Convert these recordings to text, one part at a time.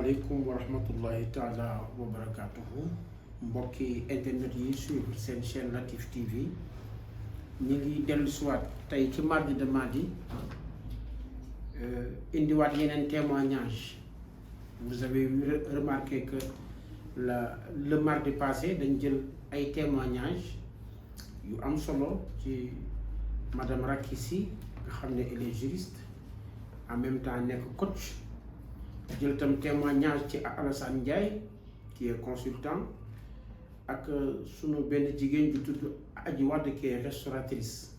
asalaamaaleykum wa rahmatullahi taala wa barakatuhu mbokki internet yi suivre seen chaîne Latif TV ñu ngi dellu siwaat tey ci mardi de mardi indiwaat yeneen témoignage. Vous avez remarqué que le mardi passé dañ jël ay témoignages yu am solo ci madame Racky Sy nga xam ne elle est juriste en même temps nekk coach. jël tam témoignage ci Alassane Ndiaye qui est consultant ak sunu benn jigéen ju tudd Aji Wade qui est restauratrice.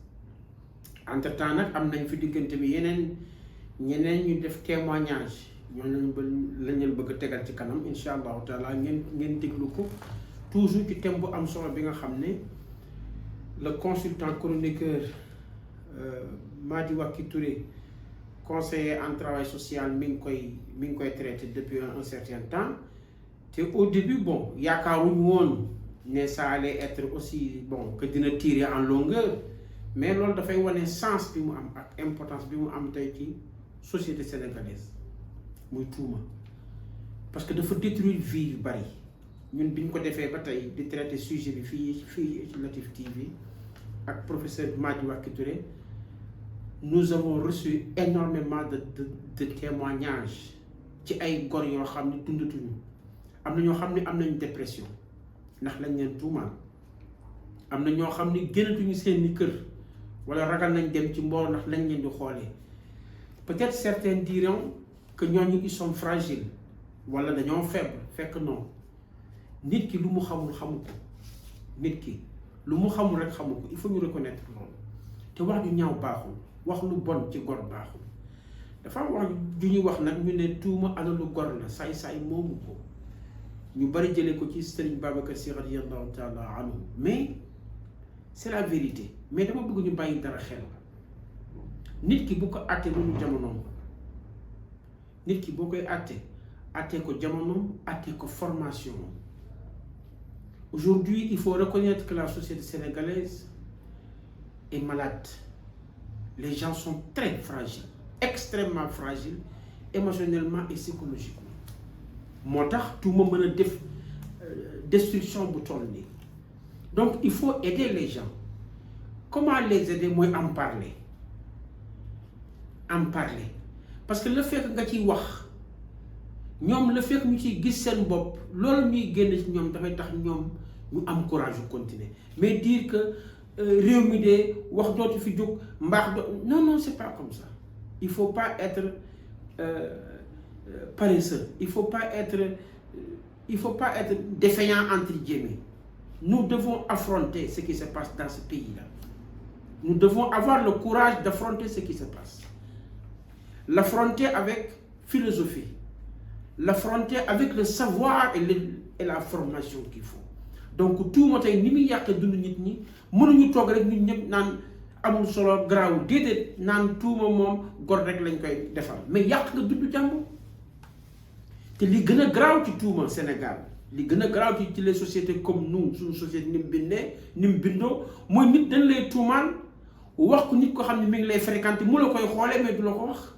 Entre temps nag am nañ fi diggante bi ñeneen ñu def témoignage ñooñu lañ leen bëgg a tegal ci kanam incha allahu taala ngeen déglu ko toujours ci thème bu am solo bi nga xam ne le consultant chroniqueur Madi Waky Touré conseiller en travail social mi ngi koy traité depuis un certain temps te au début bon yaakaaruñu woon ne ça allait être aussi bon que dina tirer en longueur mais loolu dafay wane sens bi mu am ak importance bi mu am tey ci société sénégalaise muy tuuma parce que dafa détruire vie yu bari ñun bi ñu ko defee ba tey di traité sujet bi fii ci Latif TV ak professeur Madi Waky Touré. Nous avons reçu énormément de témoignages ci ay góor yoo xam ne dundatuñu am na ñoo xam ne am nañu dépression ndax lañ leen tuumaal am na ñoo xam ne génnatuñu seeni kër wala ragal nañ dem ci mbooloo ndax lañ leen di xoolee peut-être certains diront que ñooñu ils sont fragiles wala dañoo faible fekk non nit ki lu mu xamul xamu ko nit ki lu mu xamul rek xamu ko il faut ñu reconnaître loolu te wax ju ñaaw baaxul. wax lu bon ci gor baaxul dafa am wax ju ñuy wax nag ñu ne tuuma alalu gor la saay-saay moomu ko ñu bari jëlee ko ci Serigne Babacar Sy radiyallahu taala anhu mais c'est la vérité mais dama bëgg ñu bàyyi dara xel nit ki bu ko àttee lu mu jamonoom nit ki boo koy àttee ko jamonoom àttee ko formation. Aujourd'hui il faut reconnaître que la société sénégalaise est malade. Les gens sont très fragiles, extrêmement fragiles, émotionnellement et psychologiquement. moo tax tuuma mën a def destruction bu toll nii donc il faut aider les gens. Comment les aider mooy en parler parce que le fait que nga ciy wax ñoom le fait que ñu ciy gis seen bopp loolu ñuy génn ci ñoom dafay tax ñoom ñu am courage yu continuer mais dire que réew mi de wax dootu fi jóg mbaax non c'est pas comme ça. Il faut pas être paresseux, il faut pas être défaillant entre guillemets. Nous devons affronter ce qui se passe dans ce pays-là. Nous devons avoir le courage d'affronter ce qui se passe. L'affronter avec philosophie, l'affronter avec le savoir et la formation qu'il faut. Donc tout moo tey ni muy yàqee dund nit ñi mënuñu toog rek ñun ñëpp naan amul solo garaaw déedéet naan tuuma moom gor rek lañ koy defal mais yàq nga dund jàmbur te li gën a garaaw ci tuuma Sénégal li gën a garaaw ci les sociétés comme nous suñu société ni mu bindoo mooy nit dañ lay tuumaal wax ko nit ko xam ne mi ngi lay fréquenter mu la koy xoolee mais du la ko wax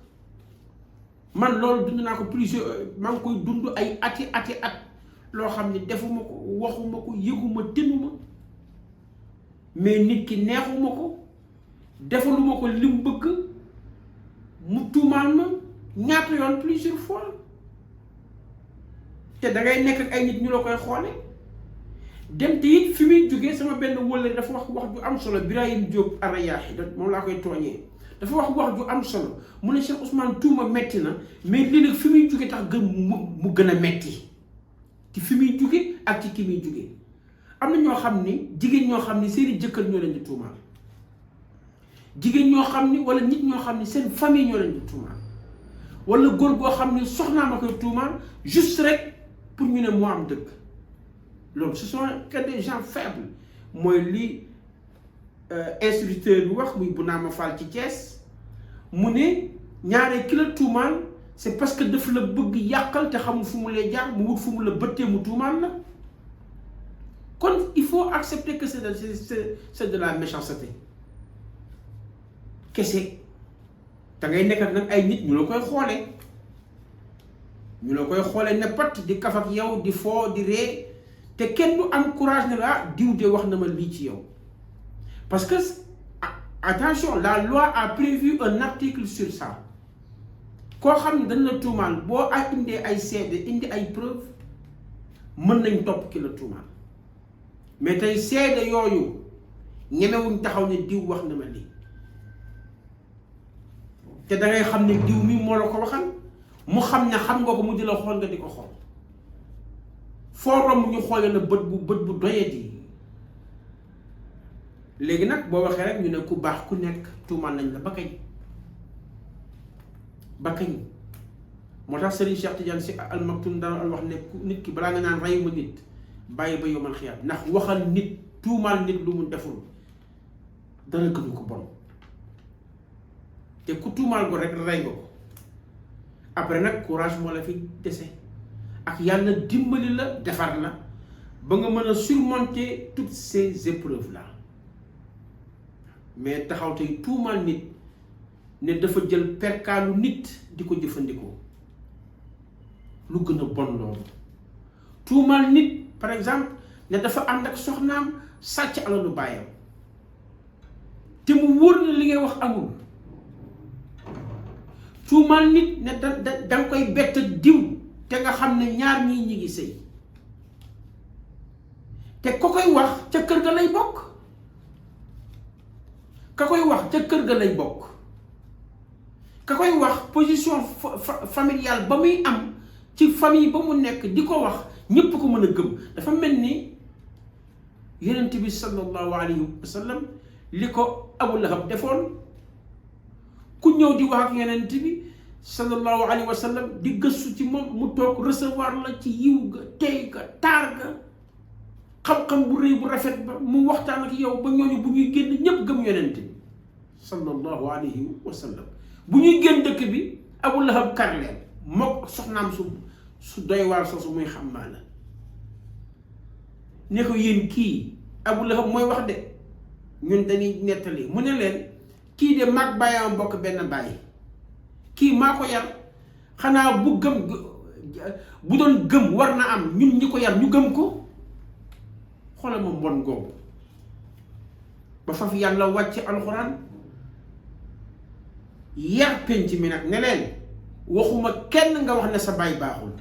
man loolu dund naa ko plusieurs maa ngi koy dund ay ati at loo xam ne defuma ko waxuma ko yëguma tinuma mais nit ki neexuma ko defaluma ko li mu bëgg mu tuumaal ma ñaata yoon plusieurs fois te da ngay nekk ak ay nit ñu la koy xoole dem te it fi muy jógee sama benn wëlle dafa wax ju am solo Birahim Diop Arayaahi moom laa koy tooñee dafa wax ju am solo mu ne Cheikh Ousmane tuuma metti na mais lii nag fi muy jógee tax gën mu gën a metti ci fi muy jóge ak ci ki muy jóge am na ñoo xam ni jigéen ñoo xam ni seeni jëkkër ñoo leen di tuumaal jigéen ñoo xam ni wala nit ñoo xam ni seen famille ñoo leen di tuumaal wala góor goo xam ni soxnaa ma koy tuumaal juste rek pour ñu ne moo am dëgg loolu ce sont que des gens faibles mooy li instituteur bi wax muy bu naa ma faal ci Thiès mu ne ñaare ki la tuumaal c'est parce que daf la bëgg yàqal te xamul fu mu lay jaar mu wut fu mu la bëttee mu tuumaal la kon il faut accepter que c'est de la méchanceté kese da ngay nekk nag ay nit ñu la koy xoolee ñu la koy xoolee ne pat di kaf ak yow di foo di ree te kenn du am courage ne la diw de wax na ma lii ci yow parce que attention, la loi a prévu un article sur ça. Koo xam ne dañ la tuumaal boo indee ay seede indi ay preuve mën nañ topp ki la tuumaal mais tey seede yooyu ñemewuñ taxaw ne diw wax na ma lii te da ngay xam ne diw mi moo la ko waxal mu xam ne xam nga ko mu di la xool nga di ko xool foo romb ñu xoolee la bët bu doyati léegi nag boo waxee rek ñu ne ku baax ku nekk tuumaal nañ la ba kañ moo tax Serigne Cheikh Tidiane Sy Al Maktoum daan wax ne nit ki balaa nga naan reyu ma nit bàyyi ba yomal xiyaam ndax waxal nit tuumaal nit lu mu deful dara gënu ko bon te ku tuumaal ko rek rey nga ko après nag courage moo la fi dese ak yàlla dimbali la defar la ba nga mën a surmonter toutes ces épreuves là mais taxaw tey tuumaal nit ne dafa jël perkaalu nit di ko jëfandikoo lu gën a bon loolu tuumaal nit par exemple ne dafa ànd ak soxnaam sàcc alalu baayam te mu wóor na li ngay wax amul tuumaal nit ne danga koy bett diw te nga xam ne ñaar ñii ñi ngi sëy te ko koy wax ca kër ga lay bokk ka koy wax ca kër ga lay bokk ka koy wax position familiale ba muy am ci famille ba mu nekk di ko wax ñépp ko mën a gëm dafa mel ni yonent bi sallallahu alayhi wa sallam li ko Abu Lahab defoon ku ñëw di wax ak yonent bi sallallahu alayhi wa sallam di gëstu ci moom mu toog recevoir la ci yiw ga tey ga taar ga xam-xam bu rëy bu rafet ba mu waxtaan ak yow ba ñooñu bu ñuy génn ñépp gëm yonent bi sallallahu alayhi wa sallam bu ñuy génn dëkk bi Abu Lahab kar leen mook soxnaam su doy waar soosu muy xam maa la ne ko yéen kii Abu Lahab mooy wax de ñun dañuy nettali mu ne leen kii de mag bàyyam bokk benn bàyyi kii maa ko yar xanaa bu doon gëm war na am ñun ñi ko yar ñu gëm ko xoolal ma mbon googu ba faf yàlla wàcce alxuraan yar penc mi nag ne leen waxuma kenn nga wax ne sa baay baaxul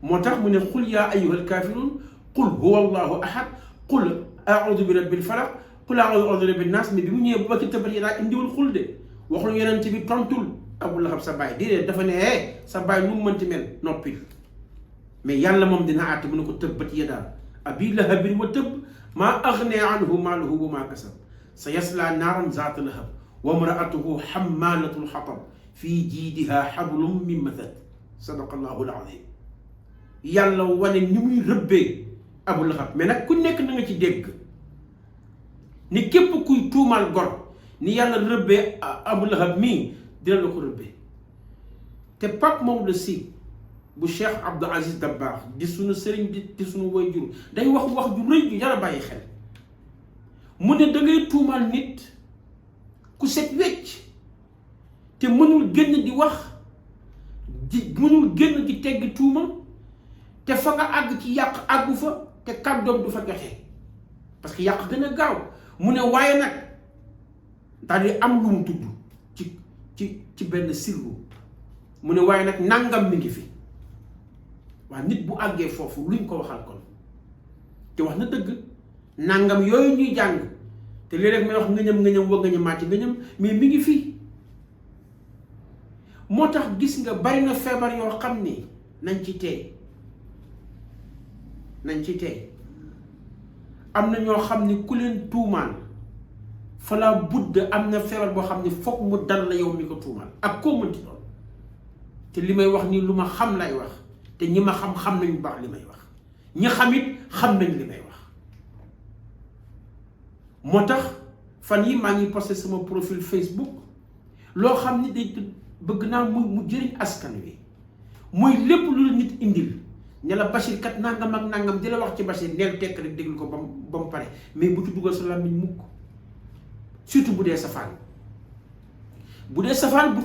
moo tax mu ne qul yaa ayyuhal kaafiruun qul huwa allahu ahad qul a'uudu bi rabbil falaq qul a'uudu bi rabbin naas mais bi mu ñëwee ba ci tëbbat yi daa indiwul xul de waxul yonent bi tontul Abu Lahab sa baay déedéet dafa ne sa baay nu mu mënti mel noppil mais yàlla moom dina àtte mu ne ko tëbbat yadaa abii lahabin wa tëbb maa aghnaa anhu maaluhu wa maa kasab sa yaslaa naaran zaata lahab wa imra'atuhu hammaalatal hatab fii jiidihaa hablum min masad sadaqallaahu al-aziim yàlla wane ni muy rëbbee Abu Lahab mais nag ku nekk na nga ci dégg ni képp kuy tuumaal gor ni yàlla rëbbee Abu Lahab mii dina la ko rëbbee te Pape Maodo Sy bu Cheikh Abdou Aziz Dabakh di sunu sëriñ di sunu waajur day wax ju rëy ju jar a bàyyi xel mu ne da ngay tuumaal nit ku set wecc te mënul génn di wax mënul génn di tegg tuuma te fa nga àgg ci yàq àggu fa te kàddoom du fa joxe parce que yàq gën a gaaw mu ne waaye nag daal di am lu mu tudd ci benn sirru mu ne waaye nag nangam mi ngi fi waaye nit bu àggee foofu luñ ko waxal kon te wax na dëgg nangam yooyu ñuy jàng te léeg-léeg may wax ngëñam wa ngëñam màcc ngëñam mais mi ngi fii moo tax gis nga bari na feebar yoo xam ni nañ ci teey am na ñoo xam ni ku leen tuumaal fala budd am na feebar boo xam ni foog mu dal la yow mi ko tuumaal ak koo mënti doon te li may wax nii lu ma xam lay wax te ñi ma xam nañu baax li may wax ñi xamit xam nañ li may wax moo tax fan yi maa ngi posté sama profil Facebook loo xam ni day bëgg naa mu jëriñ askan wi mooy lépp lu la nit indil ne la Bachir kat nangam ak nangam di la wax ci Bachir neel tekk rek déglu ko ba mu pare mais bu ci dugal sa làmmiñ mukk surtout bu dee safaan bu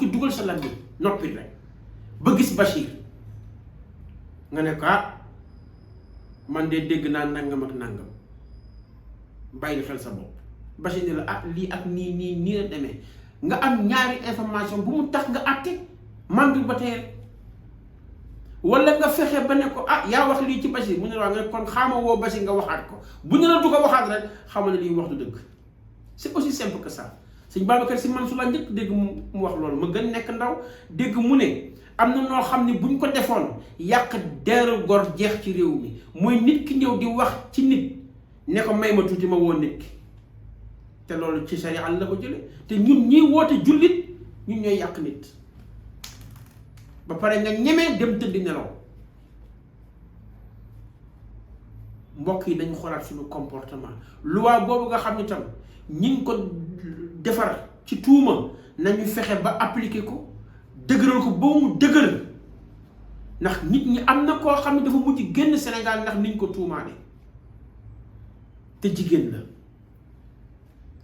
ci dugal sa làmmiñ noppil rek ba gis Bachir nga ne ko man de dégg naa nangam ak nangam bàyyi xel sa bopp Bachir ne la lii ak nii la demee nga am ñaari information bu mu tax nga àtte man bi ba tey wala nga fexe ba ne ko yaa wax lii ci Bachir mu ne la nga kon xaama woo Bachir nga waxaat ko bu ñu la du ko waxaat rek xamal ne lii wax du dëgg. C'est aussi simple que ça sëñ Babacar Sy Mansour laa njëkk dégg mu wax loolu ma gën nekk ndaw dégg mu ne am na noo xam ne buñ ko defoon yàq deeru gor jeex ci réew mi mooy nit ki ñëw di wax ci nit ne ko may ma tuuti ma woon nit ki te loolu ci sharia la ko jële te ñun ñiy woote jullit ñun ñooy yàq nit ba pare nga ñemee dem tëdd nelaw. mbokk yi dañu xoolaat suñu comportement loi boobu nga xam ne tam ñi ngi ko defar ci tuuma nañu fexe ba appliquer ko dëgëral ko ba mu dëgër ndax nit ñi am na koo xam ne dafa mujj génn Sénégal ndax niñ ko tuumaale te jigéen la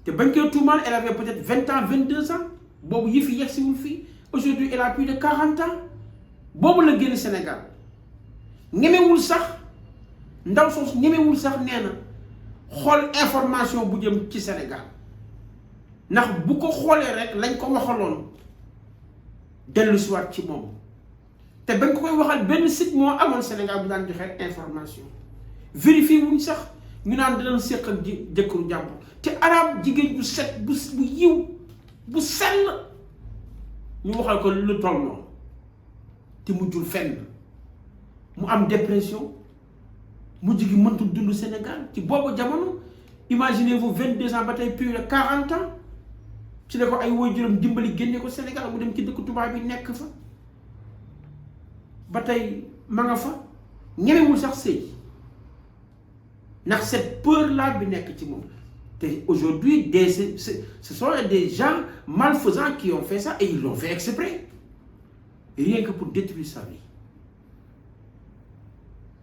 te bañ koy tuumaal elle avait peut-être 20 ans 22 ans boobu yi fi yegsiwul fii aujourd'hui elle a plus de 40 ans boobu la génn Sénégal ñemewul sax ndaw soosu ñemewul sax nee na xool information bu jëm ci Sénégal ndax bu ko xoolee rek lañ ko waxaloon dellu si waat ci moom te bañ ko koy waxal benn site moo amoon Sénégal bu daan joxe information vérifié wuñ sax ñu naan dinañ séq ak jëkkëru jàmbur te arab jigéen bu set bu yiw bu sell ñu waxal ko lu toll noonu te mujjul fenn mu am dépression mujj gi mëntul dund Sénégal ci boobu jamono imaginez-vous 22 ans ba tey plus de 40 ans ci la ko ay waajuram dimbali génne ko Sénégal mu dem ci dëkk tubaab bi nekk fa ba tey ma nga fa ñemewul sax sëy ndax cette peur là bi nekk ci moom te aujourd'hui ce sont des gens malfaisants qui ont fait ça et ils l'ont fait exprès rien que pour détruire sa vie.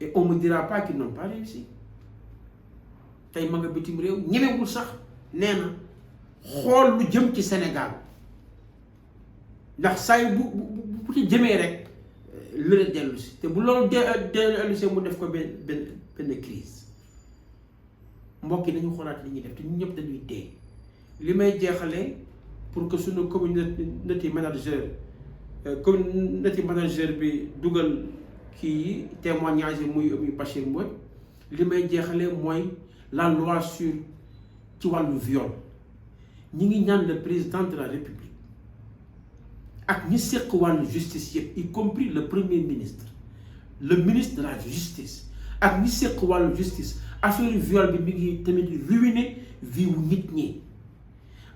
Et on ne me dira pas qu'ils n'ont pas réussi tey ma nga bitim réew ñemewul sax nee na xool lu jëm ci Sénégal ndax saa yu bu ci jëmee rek lu la dellu si te bu loolu dellu si mu def ko benn crise mbokk yi nañu xoolaat li ñuy def te ñun ñëpp dañuy dee. li may jeexale pour que suñu community manager bi dugal kii témoignage yi muy Bachir Mbodj li may jeexale mooy la loi sur ci wàllu viol ñi ngi ñaan le président de la République ak ñi seq wàllu justice yëpp y compris le premier ministre le ministre de la justice ak ñi seq wàllu justice affaire viol bi mi ngi tamit ruiner vie wu nit ñi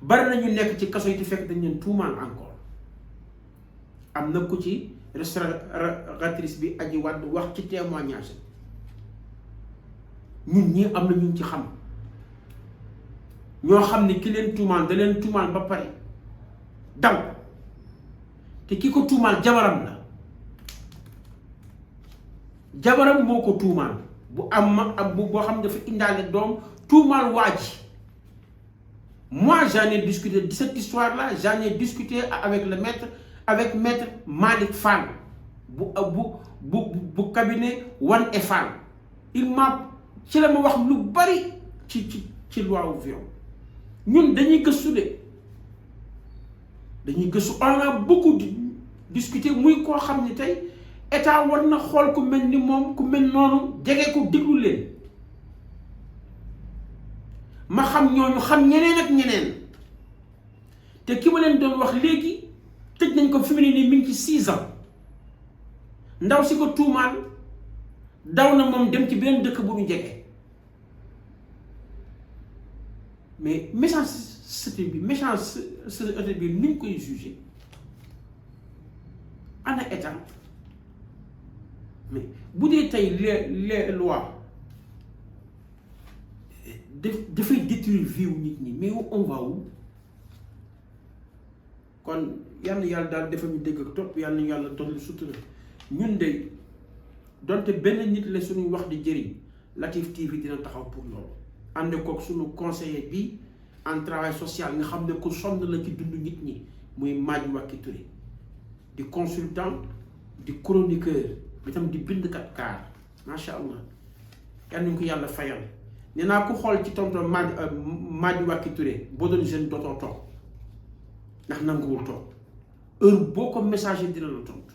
bari nañu nekk ci kaso yi te fekk dañ leen tuumaan encore am na ku ci restauratrice bi Adji Wade wax ci témoignage ñun ñii am na ñu ci xam ñoo xam ne ki leen tuumaan da leen tuumaan ba pare daw te ki ko tuumaan jabaram la jabaram moo ko tuumaan bu boo xam ne dafa indaale doom tuumaal waa ji. Moi j'en ai discuté de cette histoire là j'en ai discuté avec maître Malick Fall bu cabinet Wan et Fall il m'a ci la ma wax lu bari ci loi wu viol ñun dañuy gëstu on a beaucoup discuté muy koo xam ni tey état war na xool ku mel ni moom ku mel noonu jege ko déglu leen ma xam ñooñu xam ñeneen ak ñeneen te ki ma leen doon wax léegi tëj nañ ko fi mu ne nii mi ngi ci 6 ans ndaw si ko tuumaal daw na moom dem ci benn dëkk bu ñu jege mais méchanceté bi ni ñu koy jugé ana état mais bu dee tey les lois dafay détruire vie wu nit ñi mais on va où kon yal na yàlla daal dafa ñu dégg ak topp yal na yàlla dolli sutura ñun de donte benn nit la suñuy wax di jëriñ Latif TV dina taxaw pour loolu ànd kook suñu conseiller bi en travail social nga xam ne ku sonn la ci dund nit ñi muy Madji Waky Touré di consultant di chroniqueur bi tam di bindkat kaar macha allah yal nañu ko yàlla fayal. nee naa ku xool ci tonton Madi Waky Touré boo doon jeune dootoo toog ndax nanguwul toog heure boo ko messager dina la tontu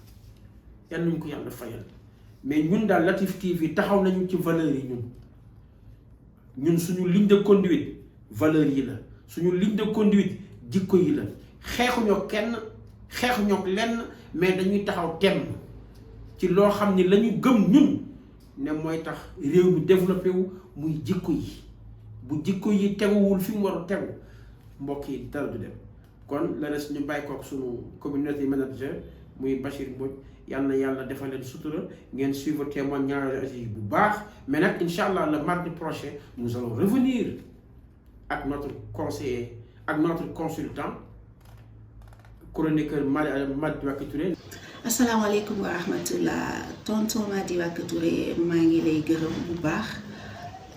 yal nañu ko yàlla fayal. mais ñun daal Latif TV taxaw nañu ci valeurs yi ñun suñu ligne de conduite valeurs yi la suñu ligne de conduite jikko yi la xeexuñoo kenn xeexuñoo lenn mais dañuy taxaw temm ci loo xam ni la ñu gëm ñun ne mooy tax réew mi développé wu muy jikko yi bu jikko yi teguwul fi mu war a tegu mbokk yi dara du dem. kon la des ñu bàyyi kook suñu communauté manager muy Bachir Mbodj yal na yàlla defal leen sutura ngeen suivre témoignage yi bu baax. mais nag incha allah le mardi prochain nous allons revenir ak notre conseiller ak notre consultant chroniqueur Madi Waky Touré. asalaamaaleykum wa rahmatullah tonton Madi Waky Touré maa ngi lay gërëm bu baax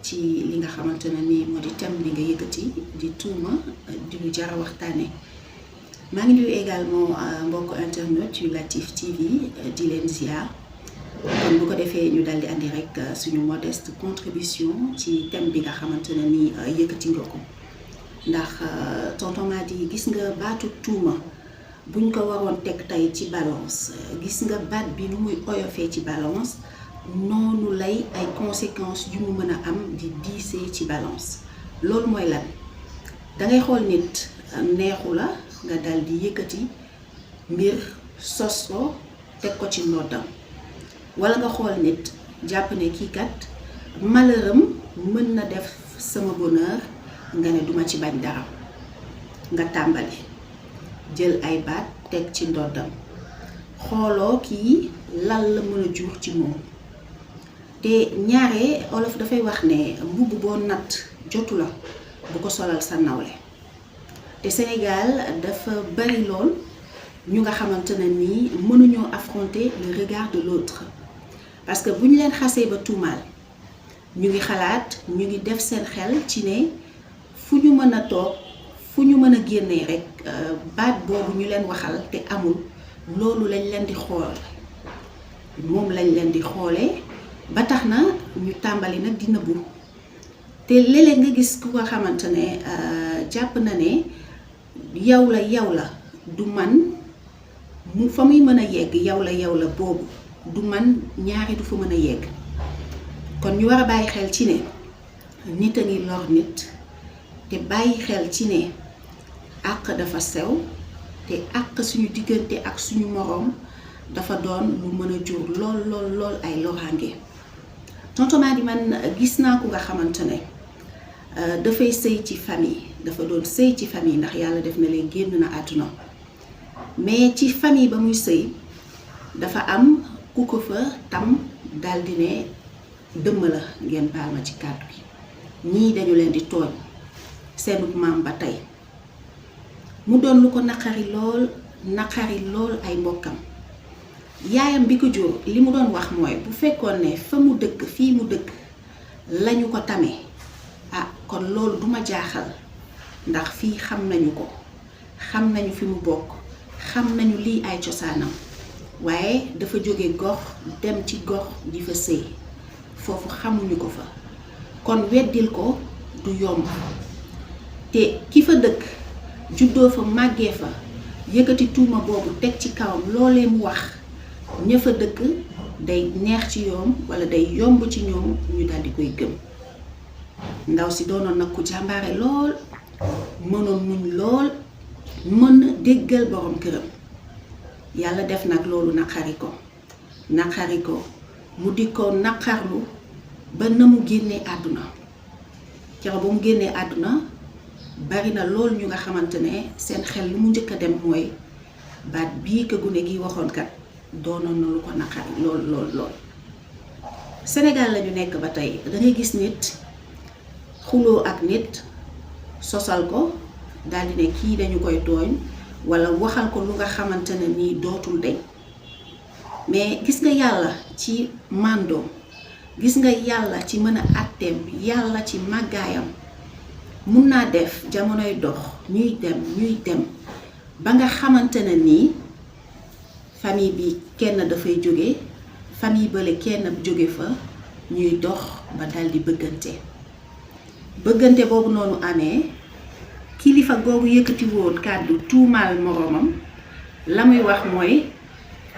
ci li nga xamante ne ni moo di thème bi nga yëkkati di tuuma di lu jar a waxtaane. maa ngi nuyu également mbokk internet yu Latif TV di leen ziar kon bu ko defee ñu daldi andi rek suñu modeste contribution ci thème bi nga xamante ne ni yëkkati nga ko ndax tonton Madi gis nga baatu tuuma buñ ko waroon teg tey ci balance gis nga baat bi nu muy oyofee ci balance noonu lay ay conséquences yu mu mën a am di diisee ci balance. loolu mooy lan dangay xool nit neexu la nga dal di yëkkati mbir sos ko teg ko ci noddam wala nga xool nit jàpp ne kii kat malheuram mën na def sama bonheur nga ne duma ci bañ dara nga tàmbali jël ay baat teg ci ndoddam xooloo kii lan la mën a jur ci moom. te ñaare olof dafay wax ne mbubb boo natt jotu la bu ko solal sa nawle. te Sénégal dafa bari lool ñu nga xamante ne nii mënuñoo affronter le regard de l'autre parce que bu ñu leen xasee ba tuumaal ñu ngi xalaat ñu ngi def seen xel ci ne fu ñu mën a toog fu ñu mën a génnee rek baat boobu ñu leen waxal te amul loolu lañ leen di xool moom lañ leen di xoolee ba tax na ñu tàmbali nag di nëbbu te léeg-léeg nga gis ku ko xamante ne jàpp na ne yow la du man mu fa muy mën a yegg yow la boobu du man ñaari du fa mën a yegg kon ñu war a bàyyi xel ci ne nit a ngi lor nit te bàyyi xel ci ne àq dafa sew te àq suñu diggante ak suñu moroom dafa doon lu mën a jur lool ay loraange. tonton Madi man gis naa ko nga xamante ne dafay sëy ci famille dafa doon sëy ci famille ndax yàlla def na leen génn na àdduna mais ci famille ba muy sëy dafa am ku ko fa tam daldi ne dëmm la ngeen baal ma ci kàddu gi ñii dañu leen di tooñ seenub maam ba tey mu doon lu ko naqari lool ay mbokkam. yaayam bi ko jur li mu doon wax mooy bu fekkoon ne fa mu dëkk fii mu dëkk lañu ko tamee kon loolu duma jaaxal ndax fii xam nañu ko xam nañu fi mu bokk xam nañu lii ay cosaanam waaye dafa jóge gox dem ci gox di fa sëy foofu xamuñu ko fa kon weddil ko du yomb te ki fa dëkk juddoo fa màggee fa yëkkati tuuma boobu teg ci kawam loolee mu wax ña fa dëkk day neex ci yoom walla day yomb ci ñoom ñu daldi koy gëm. ndaw si doonoon nag ku jàmbaare lool mënoon muñ lool mën déggal borom këram yàlla def nag loolu naqari ko mu di ko naqarlu ba na mu génnee àdduna keroog ba mu génnee àdduna bari na lool ñu nga xamante ne seen xel lu mu njëkk a dem mooy baat bii ko gune gi waxoon kat doonoon na lu ko naqari lool. Sénégal lañu nekk ba tey dangay gis nit xuloo ak nit sosal ko daldi ne kii dañu koy tooñ walla waxal ko lu nga xamante ne nii dootul deñ mais gis nga yàlla ci màndoom gis nga yàlla ci mën a àtteem yàlla ci màggaayam mun naa def jamonoy dox ñuy dem ba nga xamante ne nii famille bi kenn dafay jóge famille bële kenn jóge fa ñuy dox ba daldi bëggante boobu noonu amee kilifa googu yëkkati woon kàddu tuumaal moroomam la muy wax mooy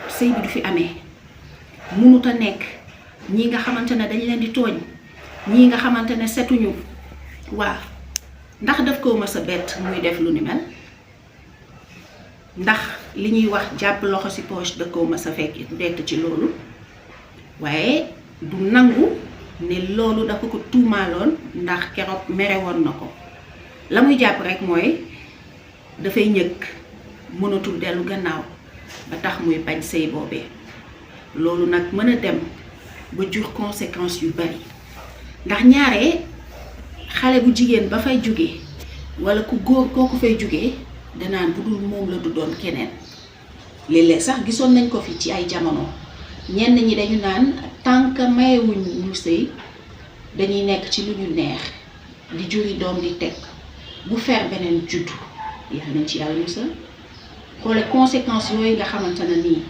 sëy bi du fi amee mënut a nekk ñii nga xamante ne dañ leen di tooñ ñii nga xamante ne setuñu waa ndax daf ko mës a bett muy def lu ni mel ndax li ñuy wax jàpp loxo ci poche da ko mës a fekk bett ci loolu waaye du nangu ne loolu dafa ko tuumaaloon ndax keroog mere woon na ko la muy jàpp rek mooy dafay ñëkk mënatul dellu gannaaw ba tax muy bañ sëy boobee loolu nag mën a dem ba jur conséquences yu bari ndax ñaare xale bu jigéen ba fay jóge walla ku góor kooku fay jóge danaan bu dul moom la du doon keneen léeg-léeg sax gisoon nañ ko fi ci ay jamono ñenn ñi dañu naan tànk mayewuñ ñu sëy dañuy nekk ci lu ñu neex di juri doom di teg bu fer beneen juddu yàlla nañ ci yàlla musal xoole conséquences yooyu nga xamante ne nii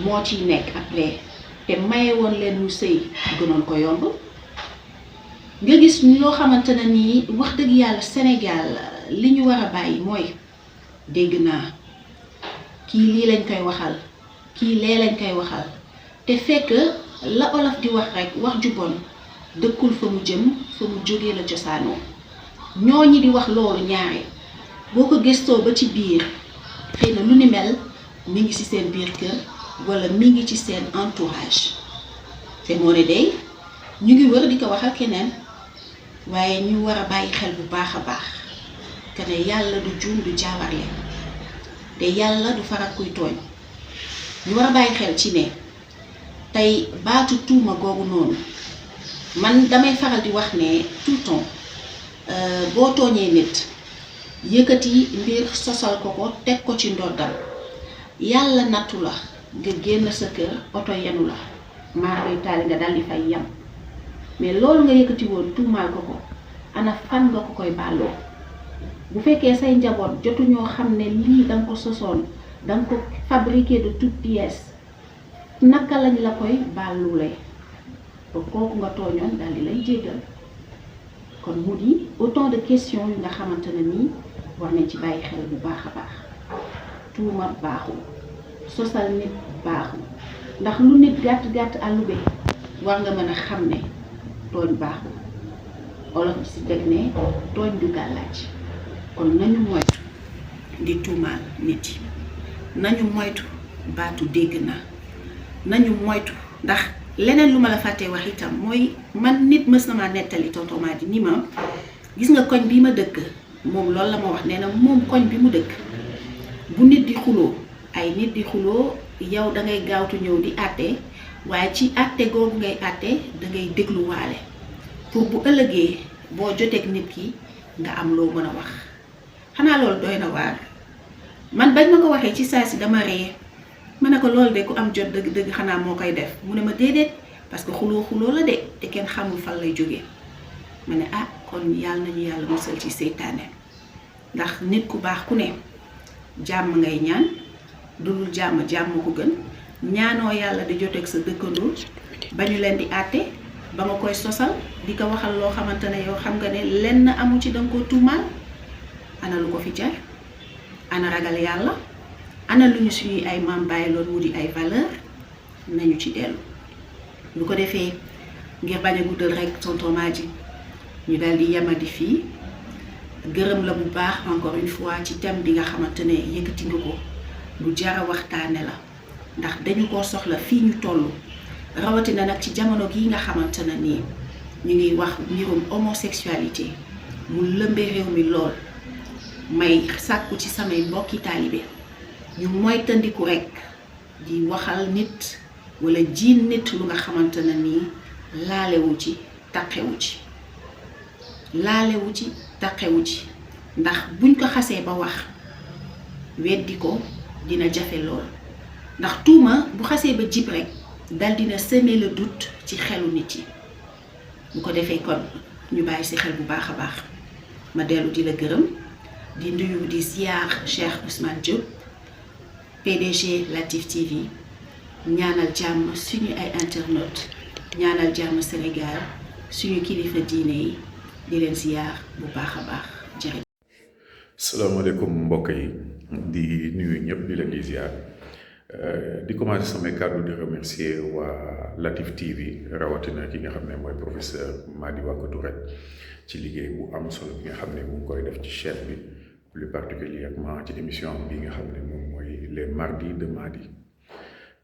moo ciy nekk après te maye woon leen ñu sëy gënoon ko yomb nga gis loo xamante ne nii wax dëgg yàlla Sénégal li ñu war a bàyyi mooy dégg naa kii lii lañ koy waxal kii lee lañ koy waxal te fekk la olof di wax rek wax ju bon dëkkul fa mu jëm fa mu jógee la cosaanoo ñooñi di wax loolu ñaare boo ko gëstoo ba ci biir xëy na lu ni mel mi ngi ci seen biir kër walla mi ngi ci seen entourage te moo ne day ñu ngi wër di ko waxal keneen waaye ñu war a bàyyi xel bu baax a baax que ne yàlla du juum du jaawarle te yàlla du faral kuy tooñ ñu war a bàyyi xel ci ne tey baatu tuuma googu noonu man damay faral di wax ne tout le temps boo tooñee nit yëkkati mbir sosal ko teg ko ci ndoddal yàlla nattu la nga génn sa kër oto yenu la maar ngay taali nga daldi fay yam mais loolu nga yëkkati woon tuumaal ko ana fan nga ko koy bàlloo bu fekkee say njaboot jotu ñoo xam ne lii danga ko sosoon danga ko fabriqué de toutes pièces naka lañ la koy bàllulee ba kooku nga tooñoon daldi lay jéggal kon mu di autant de questions yu nga xamante ne nii war nañ ci bàyyi xel bu baax a baax tuuma baaxul sosal nit baaxul ndax lu nit gàtt àllube war nga mën a xam ne tooñ baaxul olof ci teg ne tooñ du gàllaaj kon nañu moytu di tuumaal nit yi nañu moytu baatu dégg na nañu moytu ndax leneen lu ma la fàttee wax itam mooy man nit mës na ma nettali tonton Madi ni ma gis nga koñ bi ma dëkk moom loolu la ma wax nee na moom koñ bi mu dëkk bu nit di xuloo ay nit di xuloo yow dangay gaawtu ñëw di àtte waaye ci àtte googu ngay àtte dangay dégluwaale pour bu ëllëgee boo joteeg nit ki nga am loo mën a wax xanaa loolu doy na waar man bañ ma ko waxee ci saa si dama ree ma ne ko loolu de ku am jot dëgg-dëgg xanaa moo koy def mu ne ma déedéet parce que xuloo la de te kenn xamul fan lay jógee ma ne ah kon yàlla nañu yàlla musal ci seytaane ndax nit ku baax ku ne jàmm ngay ñaan dul jàmm ko gën ñaanoo yàlla di joteeg sa dëkkandoo ba ñu leen di àtte ba nga koy sosal di ko waxal loo xamante ne yow xam nga ne lenn amu ci danga ko tuumaal ana lu ko fi jar ana ragal yàlla ana lu ñu suñuy ay maam bàyyi loolu mu di ay valeur nañu ci dellu lu ko defee ngir bañ a guddal rek tonton Madi ñu daal di yemadi fii gërëm la bu baax encore une fois ci thème bi nga xamante ne yëkkati nga ko lu jara waxtaane la ndax dañu ko soxla fii ñu toll rawatina nag ci jamono gii nga xamante ne nii ñu ngi wax mbirum homosexualité mu lëmbe réew mi lool may sàkku ci samay mbokki taalibe ñu moytandiku rekk di waxal nit walla jiin nit lu nga xamante ne nii laalewu ci taqewu ci ndax buñ ko xasee ba wax weddi ko dina jafe lool ndax tuuma bu xasee ba jib rekk dal dina semer le doute ci xelu nit yi bu ko defee kon ñu bàyyi ci xel bu baax a baax ma dellu di la gërëm di nuyu di ziar Cheikh Ousmane Diop PDG Latif TV ñaanal jàmm suñu ay internautes ñaanal jàmm Sénégal suñu kilifa diine yi di leen ziyaar bu baax a baax jërëjëf. salaamaaleykum mbokk yi di nuyu ñëpp di leen di ziar di commencer samay kàddu di remercier waa Latif TV rawatina ki nga xam ne mooy professeur Mady Wack Touré ci liggéey bu am solo bi nga xam ne mu ngi koy def ci chaîne bi plus particulièrement ci émission bi nga xam ne moom mooy les mardis de Mady.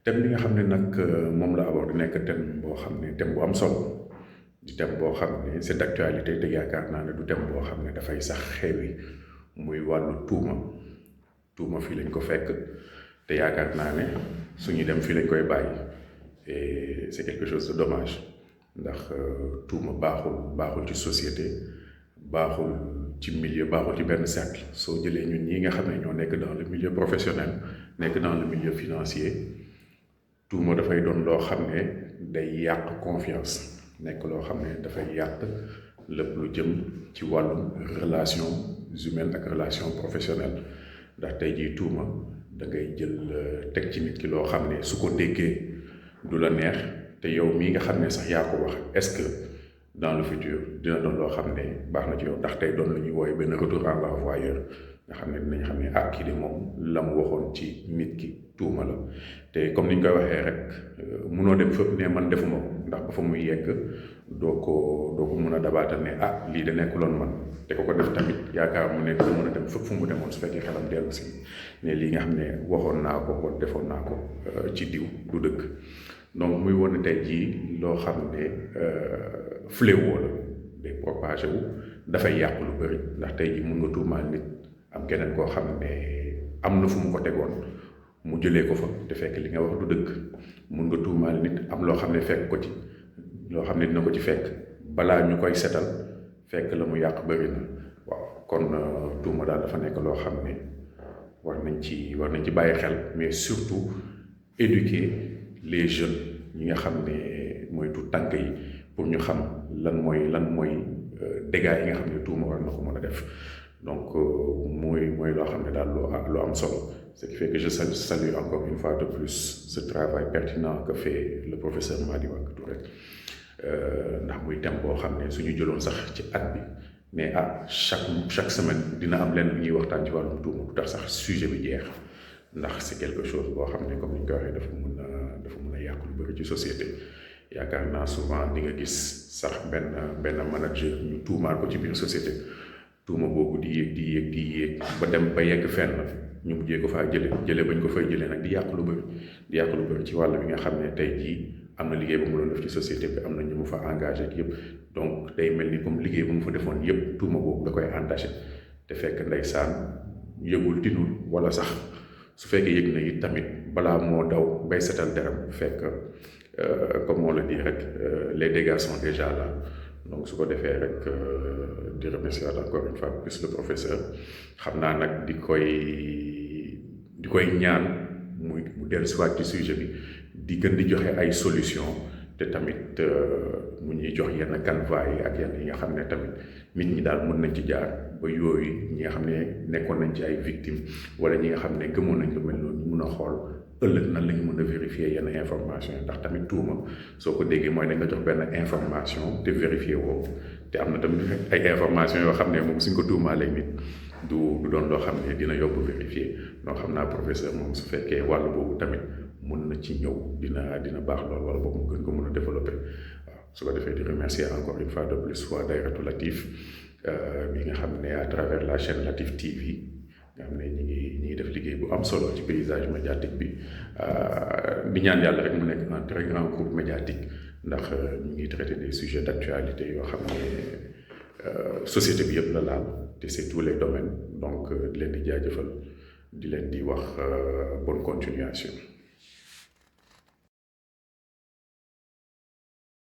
thème bi nga xam ne nag moom la abordé nekk thème boo xam ne thème bu am solo di thème boo xam ne c'est d'actualité te yaakaar naa ne du thème boo xam ne dafay sax xewi muy wàllu tuuma fii lañ ko fekk te yaakaar naa ne suñu dem fii lañ koy bàyyi et c'est quelque chose de dommage ndax tuuma baaxul ci société baaxul ci milieu baaxul ci benn cercle soo jëlee ñun ñi nga xam ne ñoo nekk dans le milieu professionnel nekk dans le milieu financier tuuma dafay doon loo xam ne day yàq confiance nekk loo xam ne dafay yàq lépp lu jëm ci wàllum relation humaine ak relation professionnelle ndax tey jii tuuma da ngay jël teg ci nit ki loo xam ne su ko déggee du la neex te yow mii nga xam ne sax yaa ko wax est-ce que dans le futur dina doon loo xam ne baax na ci yow ndax tey doon lu ñuy wooye benn retour en l'envoyeur nga xam ne dinañ xam ne ah kii de moom la mu waxoon ci nit ki tuuma la te comme ni ñu koy waxee rek munoo dem fépp ne man defuma ko ndax ba fa muy yegg doo ko mun a dabaatal ne ah lii de nekkuloon man te ko def tamit yaakaar mu ne dina mën a dem fépp fu mu demoon su fekkee xelam dellu si ne lii nga xam ne waxoon naa ko wala defoon naa ko ci diw du dëgg donc muy wane tey jii loo xam ne fléau la day propagé wu dafay yàq lu bëri ndax tey jii mun nga tuumaal nit am keneen koo xam ne am na fu mu ko tegoon mu jëlee ko fa te fekk li nga wax du dëgg mun nga tuumaal nit am loo xam ne fekk ko ci loo xam ne dina ko ci fekk balaa ñu koy setal fekk la mu yàq bëri na waaw kon tuuma daal dafa nekk loo xam ne war nañ ci bàyyi xel mais surtout éduquer les jeunes ñi nga xam ne mooy tout tànk yi pour ñu xam lan mooy dégâts yi nga xam ne tuuma war na ko mën a def donc mooy loo xam ne daal lu am solo ce qui fait que je salue encore une fois de plus ce travail pertinent que fait le professeur Mady Wack Touré ndax muy thème boo xam ne suñu jëloon sax ci at bi mais chaque semaine dina am leen lu ñuy waxtaan ci wàllum tuuma du tax sax sujet bi jeex ndax c'est quelque chose boo xam ne comme ni ñu ko waxee dafa mun a yàq lu bëri ci société yaakaar naa souvent di nga gis sax benn manager ñu tuumaal ko ci biir société tuuma boobu di yéeg ba dem ba yegg fenn ñu mujjee ko faa jële bañ ko fay jëlee nag di yàq lu bëri ci wàll bi nga xam ne tey jii am na liggéey bu mu doon def ci société bi am na ñu mu fa engagé ak yëpp donc day mel ni comme liggéey bu mu fa defoon yëpp tuuma boobu da koy entaché te fekk ndeysaan yëgul tinul wala sax su fekkee yëg na it tamit balaa moo daw bay setal deram fekk comme on le dit rek les dégâts sont déjà là donc su ko defee rek di remercier encore une fois plus le professeur xam naa nag di koy ñaan mu dellusiwaat ci sujet bi di gën di joxe ay solution te tamit mu ñuy jox yenn canevas yi ak yenn yi nga xam ne tamit nit ñi daal mën nañ ci jaar ba yooyu ñi nga xam ne nekkoon nañ ci ay victimes wala ñi nga xam ne gëmoon nañ lu mel noonu mun a xool ëllëg nan la ñu mën a vérifier yenn information yi ndax tamit tuuma soo ko déggee mooy dañ nga jox benn information te vérifier woo te am na tamit ay information yoo xam ne moom suñ ko tuumaalee nit du doon loo xam ne dina yóbbu vérifier donc xam naa professeur moom su fekkee wàll boobu tamit mun na ci ñëw dina baax lool wala boobu mu gën ko mën a développer waaw su ko defee di remercier encore une fois de plus waa Daïratou Latif bi nga xam ne à travers la chaîne Latif TV nga xam ne ñi ngi def liggéey bu am solo ci paysage médiatique bi di ñaan yàlla rek mu nekk un très grand groupe médiatique ndax ñu ngi traiter des sujets d'actualité yoo xam ne société bi yëpp la laal te c'est tous les domaines donc di leen di jaajëfal di leen di wax bonne continuation